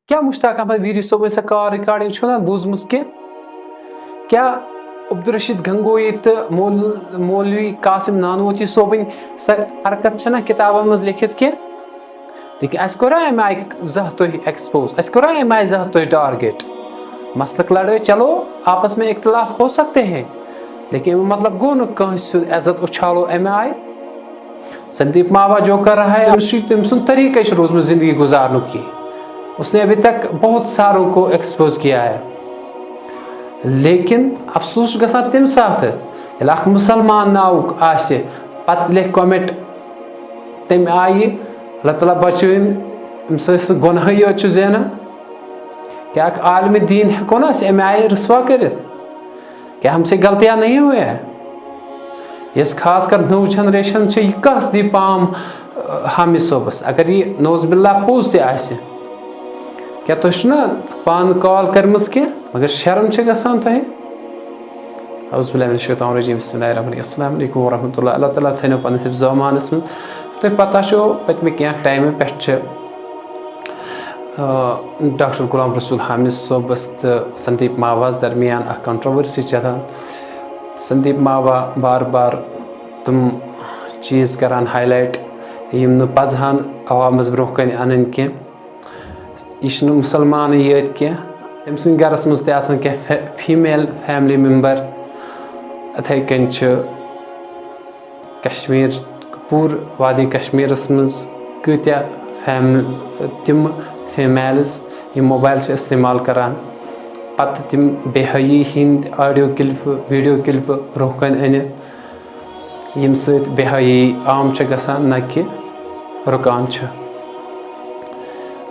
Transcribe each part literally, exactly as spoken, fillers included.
کیٛاہ مشتاق احمد ویری صٲبٕنۍ سۄ کال ریکارڈنگ چھو نہ بوٗزمٕژ کینٛہہ؟ کیٛاہ عبدالرشید گنگوئی تہٕ مول-، مولوی قاسم نانوتی صٲبٕنۍ سۄ حرکت چھنہ کتابن منٛز لیکھِتھ کینٛہہ؟ لیکن اَسہِ کوٚرا اَمہِ آیہِ زانٛہہ تُہۍ ایکسپوز؟ اَسہِ کوٚرا اَمہِ آیہِ زانٛہہ تُہۍ ٹارگیٹ؟ مسلک لڑٲے، چلو، آپس میں اختلاف ہو سکتے ہیں، لیکن اَمیُک مطلب گوٚو نہٕ کٲنٛسہِ ہُنٛد عزت اُچھالو اَمہِ آیہِ۔ سندیپ ماوا جو کر رہا ہے، تٔمِس چھُ، تٔمۍ سُنٛد طریٖقے چھُ روٗزمُت زندگی گُزارنُک یہِ۔ اس نے ابھی تک بہت ساروں کو ایکسپوز کیا ہے۔ لیکن افسوس چھُ گژھان تَمہِ ساتہٕ، ییٚلہِ اکھ مُسلمان ناوُک آسہِ، پتہٕ لیکھِ کمنٹ تَمہِ آیہِ، اللہ تعالیٰ بچٲیِن، أمِس ٲسۍ سُہ گۄنہٕے یوت چھُ زینان۔ کیٛاہ اکھ عالمِ دیٖن ہٮ۪کو نہ أسۍ اَمہِ آیہِ رسوا کٔرِتھ؟ کیا ہم سے غلطیاں نہیں ہوئی ہے؟ یۄس خاص کر نٔو جنریشن چھِ، یہِ کس دی پام، ٲ، حامد صٲبس؟ اگر یہِ نوز باللہ پوٚز تہِ آسہِ، کیا تۄہہِ چھُو نہ پانہٕ کال کٔرمٕژ کینٛہہ؟ مگر شرم چھِ گژھان تۄہہِ۔ اعوذ باللہ من الشیطان الرجیم، بسم اللہ الرحمن الرحیم، السلام علیکم ورحمۃ اللہ۔ اللہ تعالیٰ تھٲینو پننِس حفظ و امانس منٛز۔ تۄہہِ پتہ چھو، پٔتمہِ کینٛہہ ٹایمہٕ پٮ۪ٹھ چھِ، آ، ڈاکٹر غلام رسول حامد صٲبس تہٕ سندیپ ماواہس درمیان اکھ کنٹروورسی چلان۔ سندیپ ماوا بار بار تِم چیٖز کران ہائی لائٹ، یِم نہٕ پزہن عوامس برونٛہہ کنہِ انٕنۍ کینٛہہ۔ یہِ چھُنہٕ مُسلمانٕے یٲتۍ کینٛہہ، تٔمۍ سٕنٛدۍ گرس منٛز تہِ آسان کینٛہہ فے-، فیمیل فیملی ممبر۔ اِتھَے کٔنۍ چھِ کشمیر، پوٗرٕ وادی کشمیرس منٛز کۭتیاہ فیم-، تِم فیمیلز یِم موبایل چھِ استعمال کران، پتہٕ تِم بے حیٲیی ہٕنٛدۍ آڈیو کلپہٕ، ویڈیو کلپہٕ برونٛہہ کنہِ أنِتھ، ییٚمہِ سۭتۍ بے حیٲیی عام چھِ گژھان، نہ کہِ رُکان چھِ۔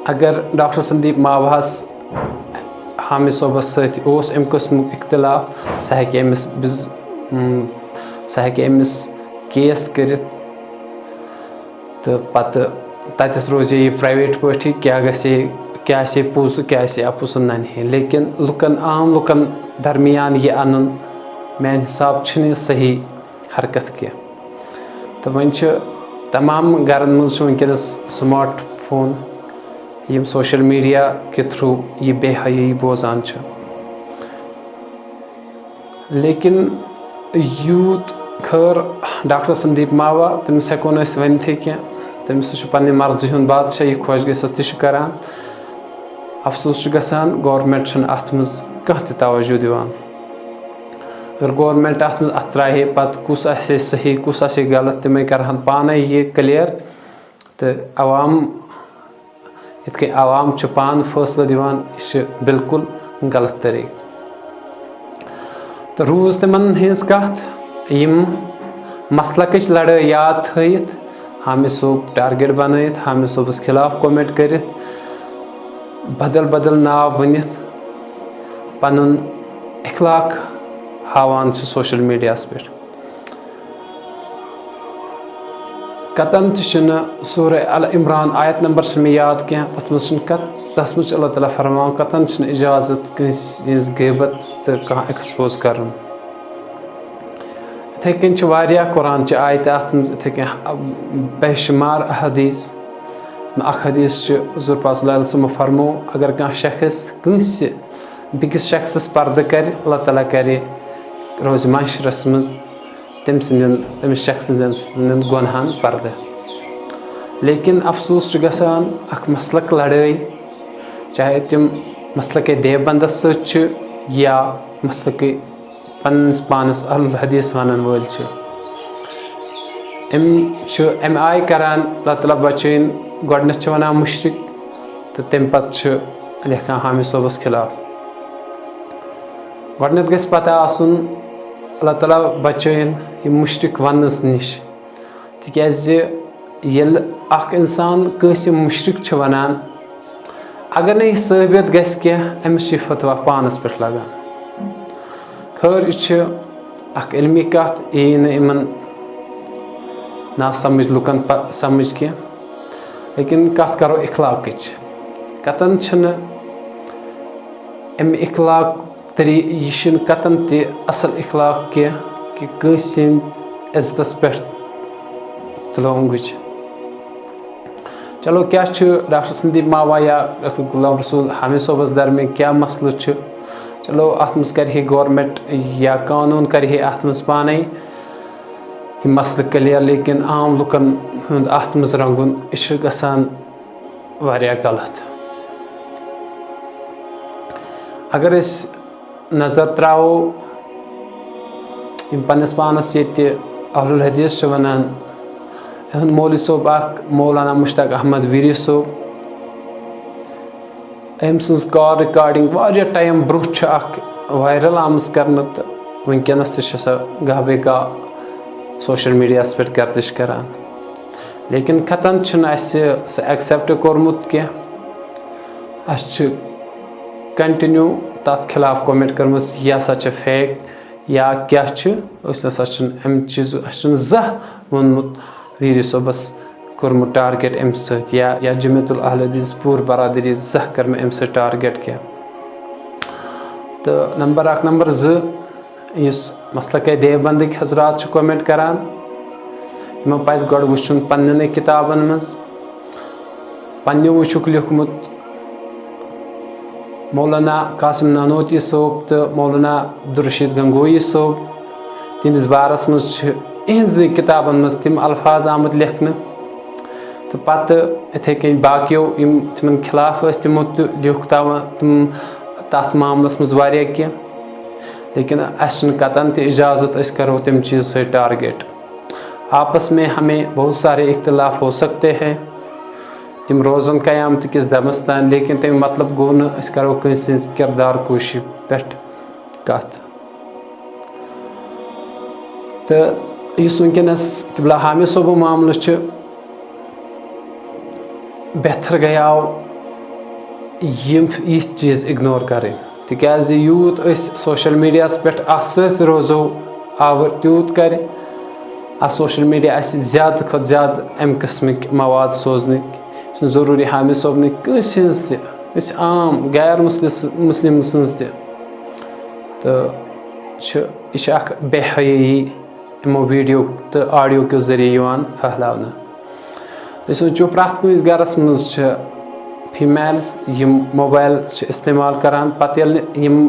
اگر ڈاکٹر سندیپ ماوہس حامد صٲبس سۭتۍ اوس امہِ قٕسمُک اختلاف، سُہ ہیٚکہِ أمِس بز-، م، سُہ ہیٚکہِ أمِس کیس کٔرِتھ۔ تہٕ پتہٕ تتٮ۪تھ روزِ یہِ پرایویٹ پٲٹھی، کیٛاہ گژھِ، کیٛاہ آسہِ پوٚز تہٕ کیٛاہ آسہِ اَپُز، سُہ ننہِ ہے۔ لیکن لُکن، عام لُکن درمیان یہِ انُن، میانہِ حساب چھُنہٕ یہِ صحیح حرکت کینٛہہ۔ تہٕ وۄنۍ چھِ تمام گرن منٛز چھُ وٕنکیٚنس سمارٹ فون، یِم سوشل میڈیا کہِ تھرو یہِ بے حیٲیی بوزان چھِ۔ لیکن یوٗت خٲر ڈاکٹر سندیپ ماوا، تٔمِس ہٮ۪کو نہٕ أسۍ ؤنتھٕے کینٛہہ۔ تٔمِس چھُ پننہِ مرضی ہُنٛد بادشاہ، یہِ خۄش گژھٮ۪س تہِ چھُ کران۔ افسوس چھُ گژھان، گورنمنٹ چھُنہٕ اتھ منٛز کانٛہہ تہِ توجہ دِوان۔ اگر گورنمنٹ اتھ منٛز اتھ ترٛایہِ ہے، پتہٕ کُس آسہِ ہے صحیح، کُس آسہِ ہے غلط، تِمے کرہن پانے یہِ کلیئر۔ تہٕ عوام، یِتھ کٔنۍ عوام چھُ پانہٕ فٲصلہٕ دِوان، یہِ چھُ بالکل غلط طریٖقہٕ۔ تہٕ روٗز تِمن ہٕنٛز کتھ، یِم مسلکٕچ لڑٲے یاد تھٲوِتھ، حامد صٲب ٹارگیٹ بنٲوِتھ، حامد صٲبس خلاف کومنٹ کٔرِتھ، بدل بدل ناو ؤنِتھ پنُن اخلاق ہاوان چھِ سوشل میڈیاہس پٮ۪ٹھ۔ کتن تہِ چھُنہٕ سورہ ال عمران آیت نمبر چھُنہٕ مےٚ یاد کینٛہہ، تتھ منٛز چھُنہٕ کت-، تتھ منٛز چھُ اللہ تعالیٰ فرماوان، کتن چھُنہٕ اجازت کٲنٛسہِ ہٕنٛز غیبت تہٕ کانٛہہ ایکسپوز کرُن۔ یِتھے کٔنۍ چھِ واریاہ قرآن چہِ آیتہٕ اتھ منٛز، یِتھے کٔنۍ بے شمار احادیث۔ اکھ حدیث چھُ حضور پاک صلی اللہ علیہ وسلم فرمو، اگر کانٛہہ شخص کٲنٛسہِ بیٚکِس شخصس پردٕ کرِ، اللہ تعالیٰ کرِ روزِ محشرس منٛز تٔمۍ سٕنٛدٮ۪ن، تٔمِس شخص سٕنٛدٮ۪ن، سٕنٛدٮ۪ن گۄنہَن پردٕ۔ لیکن افسوس چھُ گژھان، اکھ مسلک لڑٲے، چاہے تِم مسلکے دیوبندس سۭتۍ چھِ یا مسلکے پننِس پانس اہل حدیث ونن وٲلۍ چھِ، أمۍ چھُ امہِ آیہِ کران، اللہ تعالیٰ بچٲیِن، گۄڈٕنٮ۪تھ چھِ ونان مشرک تہٕ تمہِ پتہٕ چھِ لیکھان حامد صٲبس خلاف۔ گۄڈٕنٮ۪تھ گژھِ پتہ آسُن، اللہ تعالیٰ بچٲیِن یہِ مُشرِک وننس نِش، تِکیازِ ییٚلہِ اکھ انسان کٲنٛسہِ مُشرِک چھُ ونان، اگر نہٕ یہِ ثٲبت گژھِ کینٛہہ، أمِس چھُ یہِ فتوا پانس پٮ۪ٹھ لگان۔ خٲر، یہِ چھِ اکھ علمی کتھ، یہِ یی نہٕ یِمن ناسمجھ لُکن پ-، سمجھ کینٛہہ، لیکن کتھ کرو اخلاقٕچ۔ کتن چھِنہٕ امہِ اخلاق طری-، یہِ چھُنہٕ کتن تہِ اصل اخلاق کینٛہہ کہِ کٲنٛسہِ ہٕنٛدِ عزتس پٮ۪ٹھ تُلو اونٛگٕج۔ چلو، کیٛاہ چھُ ڈاکٹر سندیپ ماوا یا ڈاکٹر غلام رسول حامد صٲبس درمیان کیٛاہ مسلہٕ چھُ؟ چلو، اتھ منٛز کرِ ہے گورنمنٹ یا قانون کرِ ہے اتھ منٛز پانے یہِ مسلہٕ کلیر، لیکن عام لُکن ہُنٛد اتھ منٛز رنگُن، یہِ چھُ گژھان واریاہ غلط۔ اگر أسۍ نظر تراوو، یِم پننِس پانس ییٚتہِ اہل الحدیث چھِ ونان، یِہُنٛد مولوی صٲب اکھ مولانا مشتاق احمد ویری صٲب، أمۍ سٕنٛز کال ریکارڈنگ واریاہ ٹایم برونٛہہ چھِ اکھ وائرل آمٕژ کرنہٕ، تہٕ وٕنکیٚنس تہِ چھِ سۄ گاہ بے گاہ سوشل میڈیاہس پٮ۪ٹھ گردش کران۔ لیکن قطعاً چھُنہٕ اَسہِ سُہ ایکسیپٹ کوٚرمُت کینٛہہ۔ اَسہِ چھُ کنٹینیو تَتھ خلاف کومنٹ کٔرمٕژ، یہِ ہسا چھِ فیک یا کیٛاہ چھُ۔ أسۍ نسا چھِنہٕ اَمہِ چیٖزٕ، اَسہِ چھُنہٕ زانٛہہ ووٚنمُت ویری صٲبَس کوٚرمُت ٹارگیٹ اَمہِ سۭتۍ، یا یا جمعیت الاہل حدیث پوٗرٕ برادری زانٛہہ کٔر مےٚ اَمہِ سۭتۍ ٹارگیٹ کینٛہہ۔ تہٕ نمبر اکھ، نمبر زٕ، یُس مسلکے دیوبندٕکۍ حضرات چھِ کومنٹ کران، یِمن پزِ گۄڈٕ وٕچھُن پننٮ۪نٕے کِتابن منٛز۔ پننیو چھُکھ لیوٗکھمُت مولانا قاسم نانوتی صٲب تہٕ مولانا عبدالرشید گنگوئی صٲب، تِہنٛدِس بارس منٛز چھِ اِہنٛزٕے کِتابن منٛز تِم الفاظ آمٕتۍ لیکھنہٕ۔ تہٕ پتہٕ اِتھے کٔنۍ باقیو یِم تِمن خلاف ٲسۍ، تِمو تہِ لیوٗکھ تاوان تِم تتھ معاملس منٛز واریاہ کینٛہہ۔ لیکن اَسہِ چھُنہٕ قطعاً تہِ اجازت أسۍ کرو تَمہِ چیٖزٕ سۭتۍ ٹارگیٹ۔ آپس میں ہمیں بہت سارے اختلاف ہو سکتے ہیں، تِم روزن قیامت کِس دمس تام، لیکن تَمیُک مطلب گوٚو نہٕ أسۍ کرو کٲنٛسہِ ہٕنٛز کردار کوٗشی پٮ۪ٹھ کتھ۔ تہٕ یُس وٕنکیٚنَس قبلہ حامد صٲبُن معاملہٕ چھُ، بہتر گٔیاو یِم یِتھۍ چیٖز اِگنور کَرٕنۍ، تِکیٛازِ یوٗت أسۍ سوشل میڈیاہَس پٮ۪ٹھ اَتھ سۭتۍ روزو آوُر، تیوٗت کَرِ اَتھ سوشل میڈیا اَسہِ زیادٕ کھۄتہٕ زیادٕ اَمہِ قٕسمٕکۍ مواد سوزنٕکۍ۔ یہِ چھُنہٕ ضروٗری حامد صٲبنٕے، کٲنٛسہِ ہٕنٛز تہِ، أسۍ عام غیر مسلم، مسلم سٕنٛز تہِ۔ تہٕ چھِ، یہِ چھِ اَکھ بے حیٲیی یِمو ویڈیو تہٕ آڈیو کہِ ذٔریعہٕ یِوان پھٔہلاونہٕ۔ تُہۍ سوٗنٛچِو، پرٛٮ۪تھ کٲنٛسہِ گَرَس منٛز چھِ فیٖمیلز یِم موبایل چھِ استعمال کَران، پَتہٕ ییٚلہِ یِم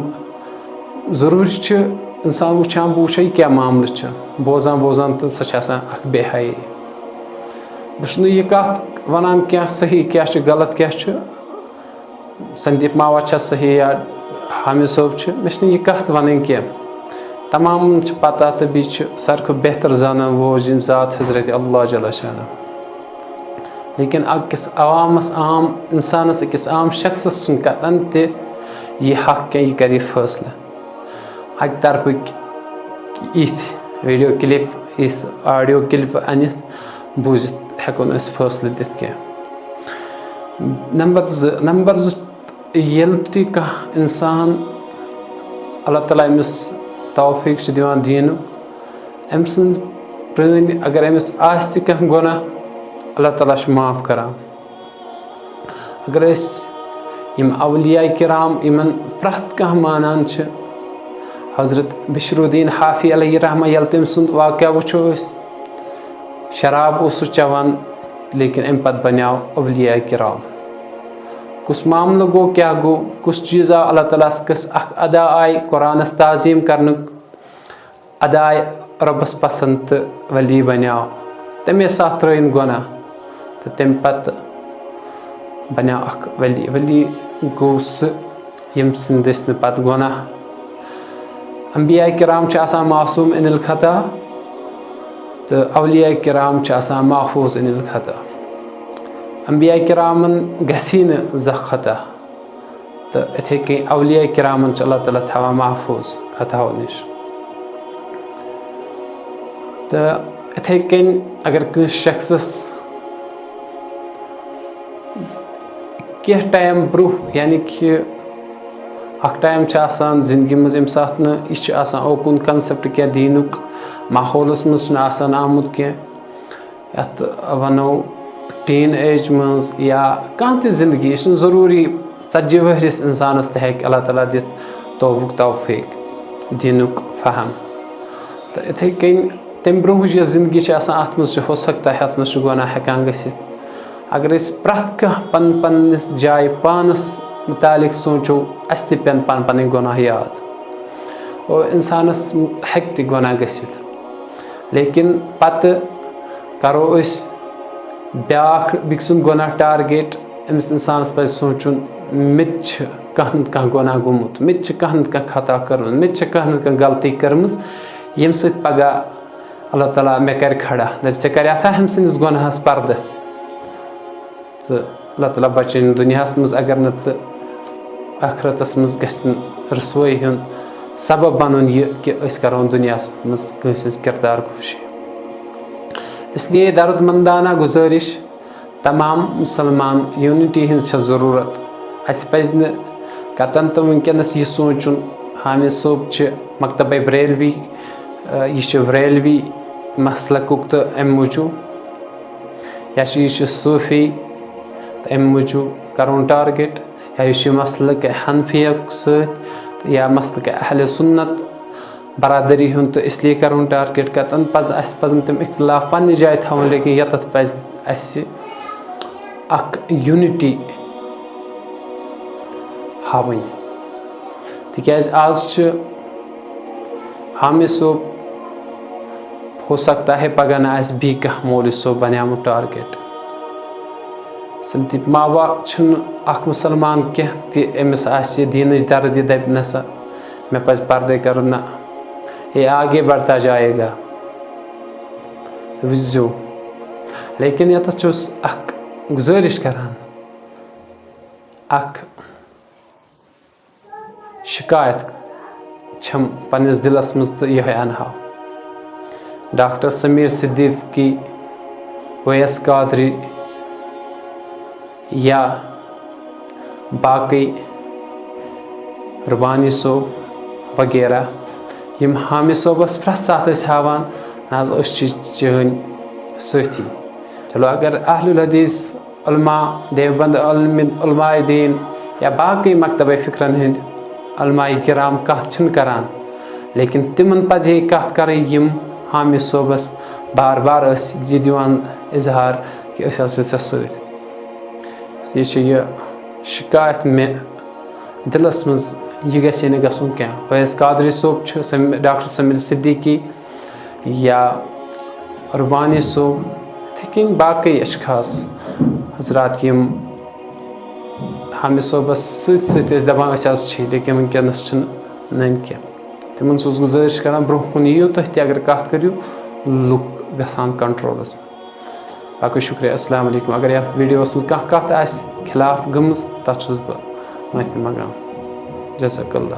ضروٗری چھِ اِنسان وٕچھان، بہٕ وٕچھے یہِ کیٛاہ معاملہٕ چھُ، بوزان بوزان، تہٕ سۄ چھِ آسان اَکھ بے حیٲیی۔ بہٕ چھُس نہٕ یہِ کَتھ وَنان کینٛہہ صحیح کیٛاہ چھُ، غلط کیٛاہ چھُ، سندیپ ماوا چھا صحیح یا حامد صٲب چھُ، مےٚ چھِنہٕ یہِ کَتھ وَنٕنۍ کینٛہہ۔ تمامَن چھِ پَتہ تہٕ بیٚیہِ چھِ ساروی کھۄتہٕ بہتر زانان وول یہِ ذات حضرت اللہ جل شانہ۔ لیکن أکِس عوامَس، عام اِنسانَس، أکِس عام شخصَس چھُنہٕ قطعاً تہِ یہِ حق کینٛہہ، یہِ کَرِ یہِ فٲصلہٕ۔ اَکہِ طرفٕکۍ یِتھۍ ویڈیو کلپ، یِژھ آڈیو کلپ أنِتھ بوٗزِتھ ہٮ۪کو نہٕ أسۍ فٲصلہٕ دِتھ کینٛہہ۔ نمبر زٕ، نمبر زٕ، ییٚلہِ تہِ کانٛہہ اِنسان، اللہ تعالیٰ أمِس توفیٖق چھُ دِوان دیٖنُک، أمۍ سٕنٛز پرٛٲنۍ اگر أمِس آسہِ تہِ کانٛہہ گۄناہ، اللہ تعالیٰ چھُ معاف کران۔ اگر أسۍ یِم اولیاء کرام یِمن پرٛٮ۪تھ کانٛہہ مانان چھِ، حضرت بشر الدین حافی علیہ رحمہ، ییٚلہِ تٔمۍ سُنٛد واقعہ وٕچھو أسۍ، شراب اوس سُہ چٮ۪وان، لیکن اَمہِ پتہٕ بنیو اولیاء کرام۔ کُس معاملہٕ گوٚو، کیٛاہ گوٚو، کُس چیٖز آو اللہ تعالیٰ ہس کِس اکھ ادا آیہِ قرآنس تعظیٖم کرنُک، ادا آیہِ رۄبس پسنٛد تہٕ ولی بنیو۔ تَمے ساتہٕ ترٲوِن گۄناہ تہٕ تَمہِ پتہٕ بنیو اکھ ولی۔ ولی گوٚو سُہ ییٚمۍ سٕنٛدۍ دٔسۍ نہٕ پتہٕ گۄناہ۔ انبیاء کرام چھِ آسان معصوم عن الخطا تہٕ اولیاء کرام چھِ آسان محفوظ عن الخطا۔ انبیاء کرامن گژھی نہٕ زانٛہہ خطا، تہٕ اِتھے کٔنۍ اولیاء کرامن چھُ اللہ تعالیٰ تھاوان محفوظ خطاہو نِش۔ تہٕ اِتھے کٔنۍ اگر کٲنٛسہِ شخصس کینٛہہ ٹایم برونٛہہ، یعنی کہِ اکھ ٹایم چھُ آسان زندگی منٛز، ییٚمہِ ساتہٕ نہٕ یہِ چھُ آسان اوکُن کنسپٹ کینٛہہ، دیٖنُک ماحولس منٛز چھُنہٕ آسان آمُت کینٛہہ، یَتھ وَنو ٹیٖن ایج منٛز یا کانٛہہ تہِ زندگی، یہِ چھُنہٕ ضروٗری ژتجی ؤہرِس اِنسانَس تہِ ہیٚکہِ اللہ تعالیٰ دِتھ توبُک توفیٖق، دیٖنُک فہم۔ تہٕ یِتھَے کٔنۍ تَمہِ برونٛہٕچ یۄس زندگی چھِ آسان، اَتھ منٛز چھُ ہو سکتا ہے اَتھ منٛز چھُ گۄناہ ہٮ۪کان گٔژھِتھ۔ اگر أسۍ پرٛٮ۪تھ کانٛہہ پن پننِس جایہِ پانس متعلق سونٛچو، اسہِ تہِ پٮ۪ن پن پنٕنۍ گۄناہ یاد۔ اور انسانس ہیٚکہِ تہِ گۄناہ گٔژھِتھ، لیکن پتہٕ کرو أسۍ بیٛاکھ بیٚکہِ سُنٛد گۄناہ target۔ أمِس انسانس پزِ سونٛچُن، مےٚ تہِ چھِ کانٛہہ نتہٕ کانٛہہ گۄناہ گوٚمُت، مےٚ تہِ چھِ کانٛہہ نتہٕ کانٛہہ خطا کٔرمٕژ، مےٚ تہِ چھِ کانٛہہ نتہٕ کانٛہہ غلطی کٔرمٕژ، ییٚمہِ سۭتۍ پگاہ اللہ تعالیٰ مےٚ کرِ کھڑا، دپہِ، ژےٚ کریتھا أمۍ سٕنٛدِس گۄناہس پردٕ؟ تہٕ اللہ تعالیٰ بچٲیِن دُنیاہس منٛز، اگر نہٕ تہٕ ٲخرتس منٛز گژھِ نہٕ رسوٲیی ہُنٛد سبب بنُن یہِ کہِ أسۍ کرون دُنیاہس منٛز کٲنٛسہِ ہٕنٛز کردار کوٗشی۔ اس لیے دردمندانہ گزٲرِش، تمام مسلمان، unity ہٕنٛز چھےٚ ضروٗرت۔ اسہِ پزِ نہٕ کتن تہٕ وٕنکیٚنس یہِ سونٛچُن، حامد صٲب چھِ مکتبہ بریلوی، اہ، یہِ چھُ بریلوی مسلکُک تہٕ امہِ موٗجوٗب یا چھُ، یہِ چھُ صوٗفی تہٕ امہِ موٗجوٗب کرون target، یا یہِ چھُ مسلک حنفیہ سۭتۍ یا مسلک اہل سنت برادری ہُنٛد، تہٕ اس لیے کرون target۔ کتن پزِ اسہِ، پزن تِم اختلاف پننہِ جایہِ تھاوٕنۍ، لیکن یتتھ پزِ اسہِ اکھ unity ہاوٕنۍ، تِکیازِ آز چھِ حامد صٲب، ہو سکتا ہے پگاہ نہٕ آسہِ بیٚیہِ کانٛہہ مولوی صٲب بنیومُت target۔ سندیپ ماوا چھُنہٕ اکھ مسلمان کینٛہہ تہِ، أمِس آسہِ دیٖنٕچ درد، یہِ دپہِ، نہ سا، مےٚ پزِ پردے کرُن، نہ، یہ آگے بڑھتا جائے گا۔ وٕچھزیو۔ لیکن یتتھ چھُس اکھ گزٲرِش کران، اکھ شکایت چھم پننِس دلس منٛز تہٕ یِہوٚے انہو۔ ڈاکٹر سمیر صدیقی، اویس قادری یا باقٕے ربانی صٲب وغیرہ، یِم حامد صٲبس پرٛٮ۪تھ ساتہٕ ٲسۍ ہاوان، نہ حظ، أسۍ چھِ چٲنۍ سٲتھی۔ چلو، اگر اہل الحدیث علماء، دیوبند علم-، علماء دین یا باقٕے مکتبہ فکرن ہٕنٛدۍ علماء کرام کتھ چھِنہٕ کران، لیکن تِمن پزِ ہے کتھ کرٕنۍ، یِم حامد صٲبس بار بار ٲسۍ یہِ دِوان اظہار کہِ أسۍ حظ چھِ ژےٚ سۭتۍ۔ یہِ چھِ یہِ شکایت مےٚ دلس منٛز، یہِ گژھِ ہے نہٕ گژھُن کینٛہہ۔ فیض قادری صٲب چھُ، سم-، ڈاکٹر سمیر صدیقی یا ربانی صٲب، یِتھے کٔنۍ باقٕے اشخاص حضرات، یِم حامد صٲبس سۭتۍ سۭتۍ ٲسۍ دپان أسۍ حظ چھِ، لیکن وٕنکیٚنس چھِنہٕ نٔنۍ کینٛہہ۔ تِمن چھُس گُزٲرِش کران، برونٛہہ کُن یِیِو تُہۍ تہِ، اگر کتھ کٔرِو، لُکھ گژھان کنٹرولس منٛز۔ باقٕے شُکریہ، السلام علیکم۔ اگر یتھ ویڈیوس منٛز کانٛہہ کتھ آسہِ خلاف گٔمٕژ، تتھ چھُس بہٕ معٲفی منٛگان۔ جزاک اللہ۔